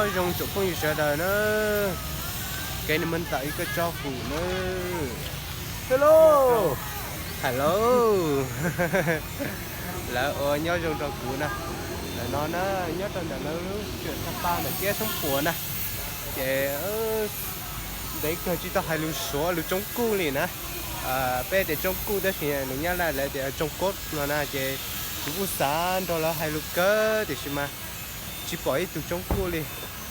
Nyob zoo tsoom phooj ywg sawv daws na, kev no muaj ntawm ib koj tsob hu na. Hello, hello. Lawv ua nyob zoo rau kuv na. Ntawm no na, nyob rau ntawm lawv lub tsev Sapa ntawm kiab Xoob Puas na, ces ntev kawg tsis tau hais lus Suav lus Tsoob Kuj li na. Peb tias Tsoob Kuj tab sis nws Nyab Laj lawv tias Tsoob Kob no na, ces kuv kuj xav nrog lawv hais lus kawg tiam sis mas tsis pom ib tug Tsoob Kuj li,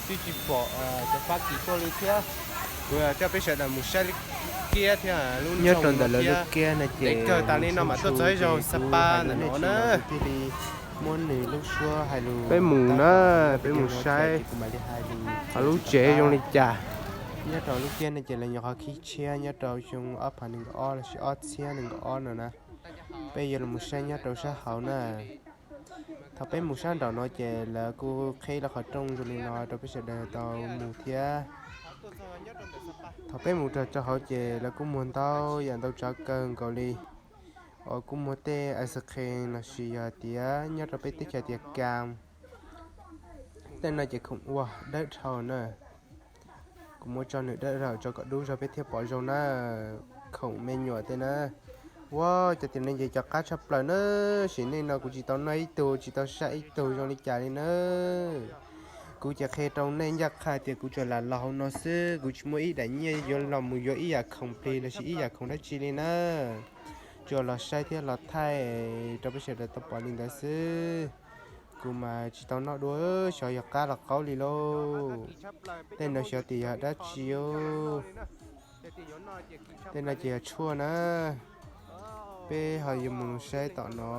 twb tsis pom cov Fab Kis tuaj li thiab. Kuv coj peb sawv daws mus saib kiab thiab lub nyob rau ntawm lawv lub kiab no ces kawg tas li no mas tuaj txog ib zaug Sapa ntawm no na. Thiaj li muab nws lub suab hais lus peb mus na, peb mus saib kuv mam li hais lus. Lub tsev zoo li cas. Nyob rau lub kiab no ces lawv nyuam qhuav khib tshiab nyob rau xyoo ob phav nees nkaum ob lossis ob txhiab nees nkaum ob no na. Peb yuav los saib nyob rau sab hauv na. Thaum peb mus sab nraum no ces lawv kuj qhib lawv qhov rooj zoo li no rau peb sawv daws tau mus thiab. Thaum peb mus rau hauv ces lawv kuj muag ntau yam ntau tsav kawg nkaus li, uas kuj muag tej ice cream lossis yog hais tias nyob rau peb teb chaws tias kas. Tej no ces khoom ua dawb dhau na. Kuv muab tso nws dawb dhau tso kom dub zog peb thiaj pom zoo na. Khoom me nyuam tej na. Ua cov tiam neeg ces cov qab tshaj plaws na. Sim neej no kuv tsis tau noj ib tug tsis tau saib ib tug zoo li cas li na. Kuv ces qhia rau nej ncaj qha tias kuv tsuas lam los hauv no xwb, kuv tsis muaj ib daim nyiaj yuav los mus yuav ib yam khoom plig lossis ib yam khoom dab tsi li na. Tsuas los saib thiab los thaij rau peb sawv daws tau pom li ntawd xwb. Kuv mas tsis tau noj dua, xyov yog qab los qaub li lauj. Tej no xyov tias yog dab tsi. Tej no ces yog tshuaj na. Peb ho yuav mus saib tom no.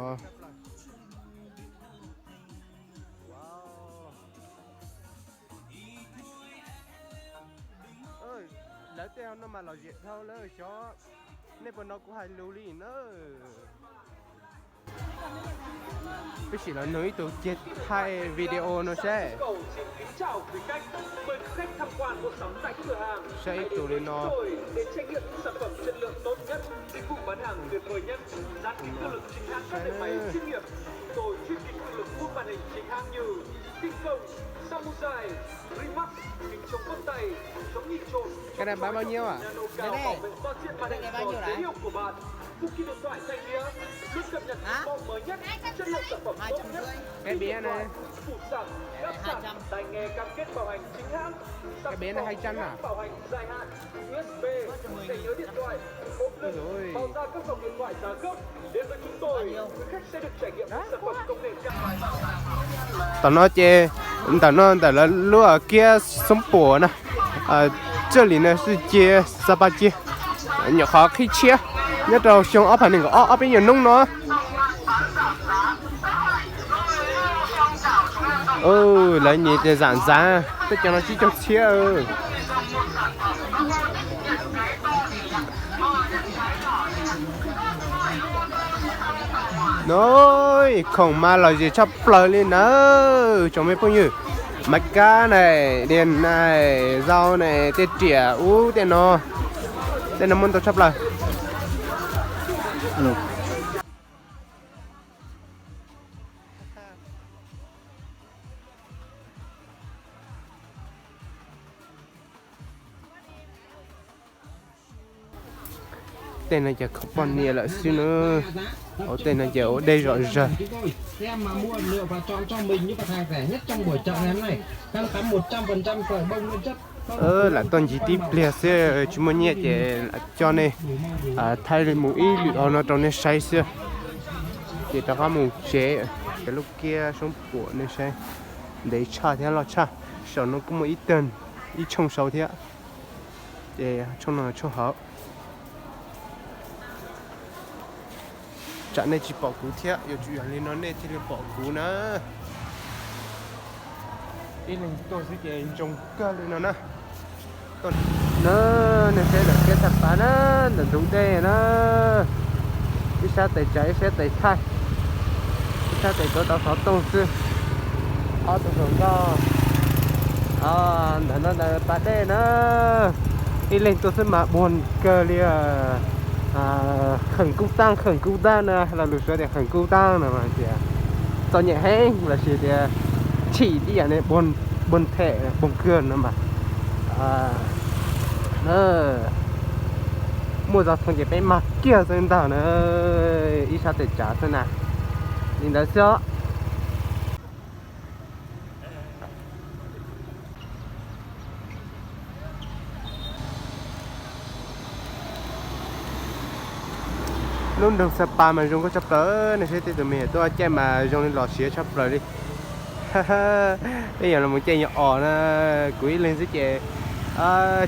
Lawv tej no mas lom zem dhau lawm xyov. Nej puas hnov kuv hais lus li na? Peb sim los nug ib tug ceg thaij video no seb. Saib ib tug li no. Cái này bán bao nhiêu ạ? Cái này bao nhiêu đấy? Cái bé này. Cái bé này hai trăm à? Ôi dồi ôi. Tom no ces ntawm no ntawm lawv lub kiab Xoob Puas na, txawj li no xwb cia Xab Paj cia, nyuam qhuav qhib tshiab nyob rau xyoo ob phav nees nkaum ob ob peb nyuag hnub no. Lawv nyiam tias zam ntxav tej cov no tsib caug txhiab. No, khoom mas lom zem tshaj plaws li na, tsoom me phooj ywg. Maiv kab na, diam na, zau na, tej riam ub tej no, tej no muaj ntau tshaj plaws. Tej no ces khoom poj niam lawm xwb na. Hauv tej no ces ua dej zom zaws. Lam tuaj ncig tib pliag xwb tsis muaj nyiaj ces lam coj nej thaij li mus ib lwm hauv no rau nej saib xwb. Ces rov qab mus tsev, cov lub kiab Xoob Puam nej saib, ntev tshaj thiab loj tshaj. Saum no kuj muaj ib tag, ib tshooj sau thiab. Ces tshooj no tshooj hauv. Tsam nej tsis pom kuv thiab, yuav tsum yog li no nej thiaj li pom kuv na. Ib leeg tuaj xwb ces ntsoog kawg li no na. Na, nej saib ntawm kiab Xab Paj na, ntawm ntug dej na. Ib sab tes tsav ib sab tes thaij, ib sab tes tuav tau xov tooj xwb. Ob tug hluas nkauj ntawm no ntawm pas dej na. Ib leeg tuaj xwb mas buag kawg li. Khawm kub taab, khawm kub taab na, lo lus Suav tias khawm kub taab no mas tias txom nyem heev lossis tias chim tib yam ne, buag Poob them poob kawg no mas. Muaj zov thoo ces peb mag kiag xwb ntag na, ib sab tes tsav xwb na. Li ntawd xwb os. Lub nroog Sapa mas zoo nkauj tshaj plaws, nej saib tej tus me nyuam tuaj caij mas zoo li los siav tshaj plaws li. Peb yog los mus caij nyuag os na, kuv ib leeg xwb ces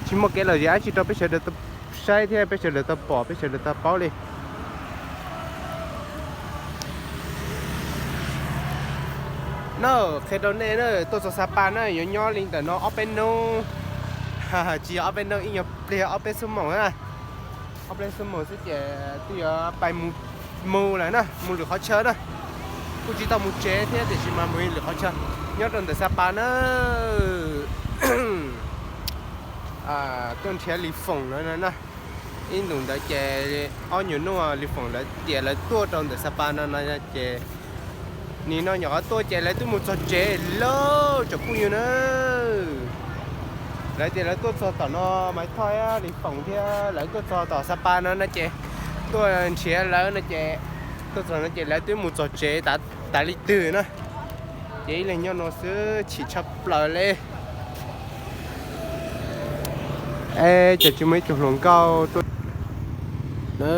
tsis muaj kev lom zem dab tsi rau peb sawv daws tau saib thiab peb sawv daws tau pom peb sawv daws tau paub li. Na, qhia rau nej na, tuaj txog Sapa na yuav nyob li ntawm no ob peb hnub, tsis yog ob peb hnub, ib nyuag pliag ob peb xuab moos na. Ob peb xuab moos xwb ces twb yuav pais mus, mus lawm na, mus lwm qhov chaw na. Kuj tsis tau mus tsev thiab tiam sis mas mus lwm qhov chaw nyob rau ntawm Sapa na. Tuaj nrhiav Lis Foom lawv na. Ib ntus ntawd ces ob nyuag hnub Lis Foom lawv tias lawv tuaj rau ntawm Sapa no no ces nim no nyuam qhuav tuaj ces lawv twb mus txog tsev lawm tsoom phooj ywg na. Lawv tias lawv tuaj txog tom no, Maiv Thoj, Lis Foom thiab lawv tuaj txog tom Sapa no no ces tuaj nrhiav lawv no ces tuaj txog no ces lawv twb mus txog tsev tas li twg na. Ces ib leeg nyob no xwb chim tshaj plaws li. Es cas tsis muaj ib tug hluas nkauj tuaj na.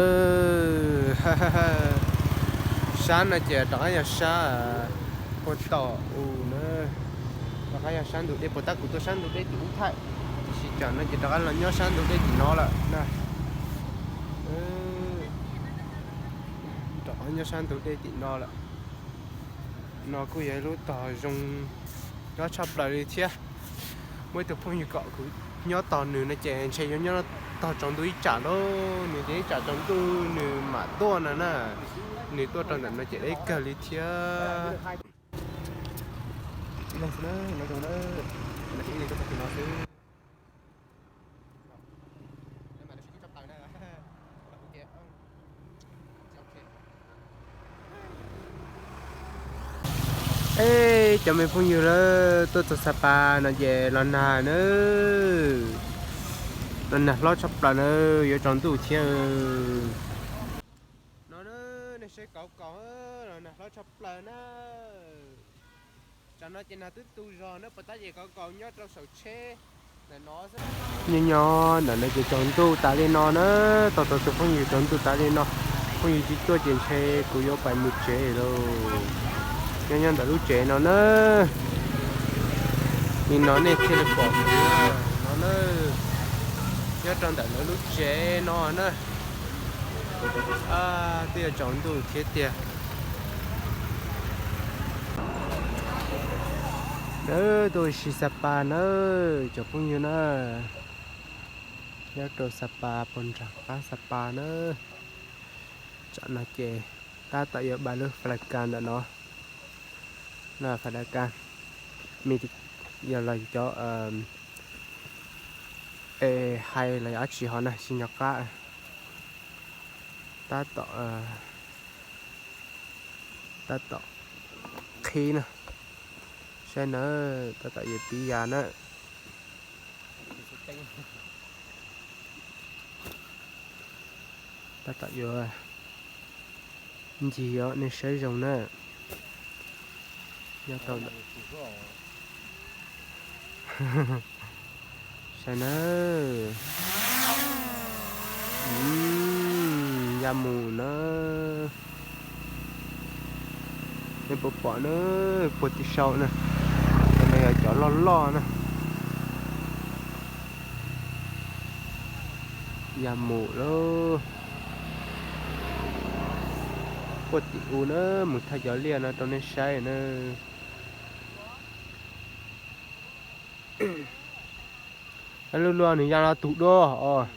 Sab no ces rov qab yog sab puag tom u na, rov qab yog sab ntug dej puag ta, kuv tuaj sab ntug dej tim ub thaij, tiam sis tsam no ces rov qab los nyob sab ntug dej tim no lawm na. Rov qab nyob sab ntug dej tim no lawm. No kuj yog ib lub tog zoo nyob tshaj plaws li thiab. Muaj ib tug phooj ywg kom kuv nyob tog nws no ces ntshe yuav nyob tog tsaus ntuj ib tsam lauj, nws tias ib tsam tsaus ntuj nws mam tuaj no na. Nws tuaj rau ntawm no ces deb kawg li thiab. Eb, cov me phooj ywg lawm, tuaj txog Sapa no ces los nag na, los nag hlob tshaj plaws na, yuav tsaus ntuj thiab. No na, nej saib kauv kaus, los nag hlob tshaj plaws na. Tsam no ces nag twb tu zog na, puas tab ces kauv kaus nyob rau saum tsheb ntawm no xwb. Nyob nyob ntawm no ces tsaus ntuj tas li no na, tau tau tus phooj ywg tsaus ntuj tas li no, phooj ywg tsis tuaj ces ntshe kuv yuav pais mus tsev lauj. Nyob nyob ntawm lub tsev no na, li no nej thiaj li pom kuv no na, nyob rau ntawm lawv lub tsev no na. Twb yuav tsaus ntuj thiab tiag. Nawb, tuaj ua si Sapa nawb cov phooj ywg na. Nyob rau Sapa puag nram qab Sapa nawb. Tsam no ces tab tom yuav pais lub Flakas ntawm no. No Flakas, me yog los cov es hais los yog dab tsi ho na, tsis nco qab. Tab tom, tab tom qhib na. Saib nawb, tab tom yuav pib ya na. Tab tom yuav ncig os, nej saib zoo na. Nyob tau ntawm, saib na. Ya mus na. Nej puas pom na, puag tim saum na, cov no yog cov loj loj na. Ya mus lauj. Puag tim u na, mus thaij cov liaj no rau nej saib na. Lub luaj nws ya no tus dua os.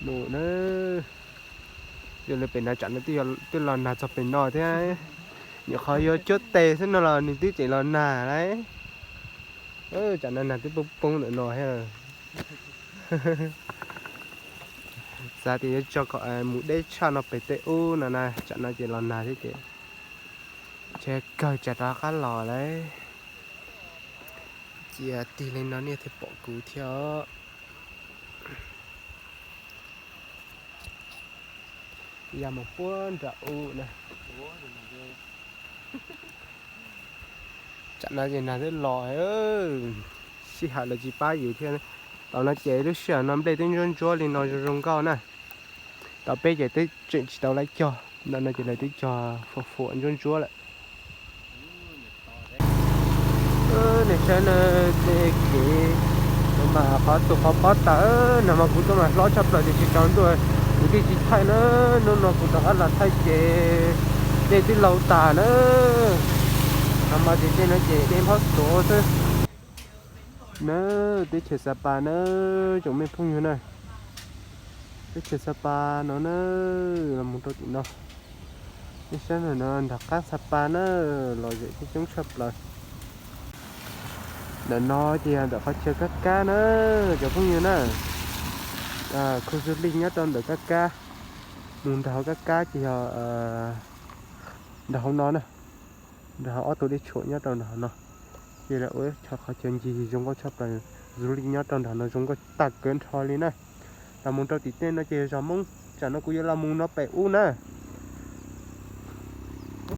Mus na, yog li pem no tsam no twb los nag txog pem no thiab. Nyuam qhuav yuav cuab tes xwb no los nws twb tseem los nag lauj. Tsam no nag twb poob poob ntawm no thiab. Xav tias yuav tso kom mus deb tshaj no pem tej ub no na, tsam no ces los nag thiab ces. Ces kawg tsam rov qab los lawm. Cia tig li no nej thiaj pom kuv thiab os. Ya mus puag nram u na. Tsam no ces nag twb los, sij hawm lawv tsis pab yus thiab. Tam no ces lub sij hawm no nplej twb ntsuab ntsuab li no zoo zoo nkauj na. Tam peb ces twb tseem tsis tau lawv cog, ntawm no ces lawv twb cog fuam fuam ntsuab ntsuab lawm. Nej saib na, tej kev no mas qhov tus qhov pob tawm no mas kuv tuaj mas hlob tshaj plaws tiam sis tsaus ntuj kuv thiaj tsis thaij na. Hnub no kuv rov qab los thaij ces dej twb laus tas na. No mas ces tej no ces dej nphob tuav xwb. Na, teb chaws Xa Pas na, tsoom me phooj ywg na. Teb chaws Xa Pas no na, los mus rau tim no. Nej saib no, nram qab Xa Pas na, lom zem coob coob tshaj plaws. Ntawm no ces yog ntawm qhov chaw kab kab na, cov phooj ywg na. Khu du lịch nyob rau ntawm kab kab, mus nrog hauv kab kab ces yog nrog hauv no na, nrog hauv ob tug dej tshuam nyob rau nrog hauv no. Ces lawv ua ib qhov chaw ncig zoo nkauj tshaj plaws, du lịch nyob rau nrog no zoo nkauj tag kev nrho li na. Los mus rau tim tej no ces yog zos Hmoob, tsam no kuv yuav los mus no pem ub na.